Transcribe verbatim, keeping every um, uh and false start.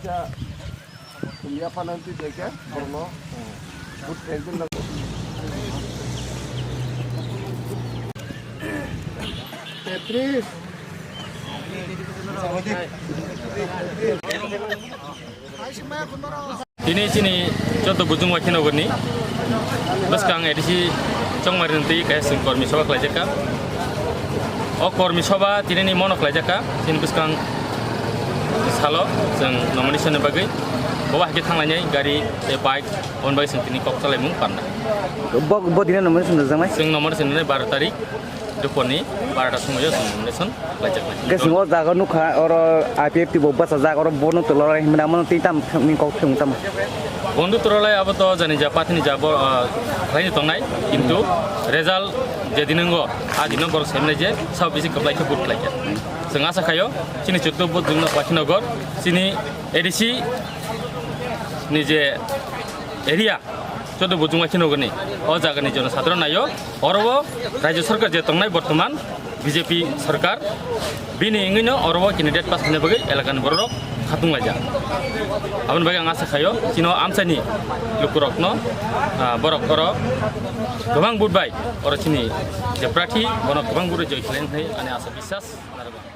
Yaphana twi twi khe borokno vote khaijak nang. Tini chini chotto Bujung Wakhinogorni bwskang A D C Chongmari twi kaisa chwng kormi soba khlaijakha. O kormi soba tinini mono khlaijakha, chini bwskang salo chwng nomination ni bagwi. Bo hai khe thanglainai gari tei bike, oboni bagwi chwng tini kok chalaimung panda. Bo, bo dino nomination rwjaknai? Chwng nomination rwnai baro tarik. Duphurni barota somoio chwng nomination khlaijaknai. Hwnkhe chwng o jaga nukha, oro I P F T bo bachajak, oro bono twlolai hinmani, amo twi tam thangni kok thwng tamo? Bondo twlolai abo to jani ja party ni ja bo, ah, khlaini tongnai, kintu result je dinango, a dino borok saimnai je sabo bisi kwplai khe vote khlaikha. Chwng asa khaio, chini chutto bo Jumna Pakhinagar, chini A D C ni je area, Chotto Bujung Wakhinogorni o jagani jono sadharo naio, oro o Rajya Sarkar je tongnai bortoman B J P sarkar, bini wngwino oro o candidate pass khaina bagwi elakani bororok khatung laijak. Aboni bagwi ang asa khaio, chino amchaini lukurokno, ah, borok oro kwbang vote bai oro chini je prarthi bono kwbang vote bai joi khlainai hinwi ani asa biswas narwkgo.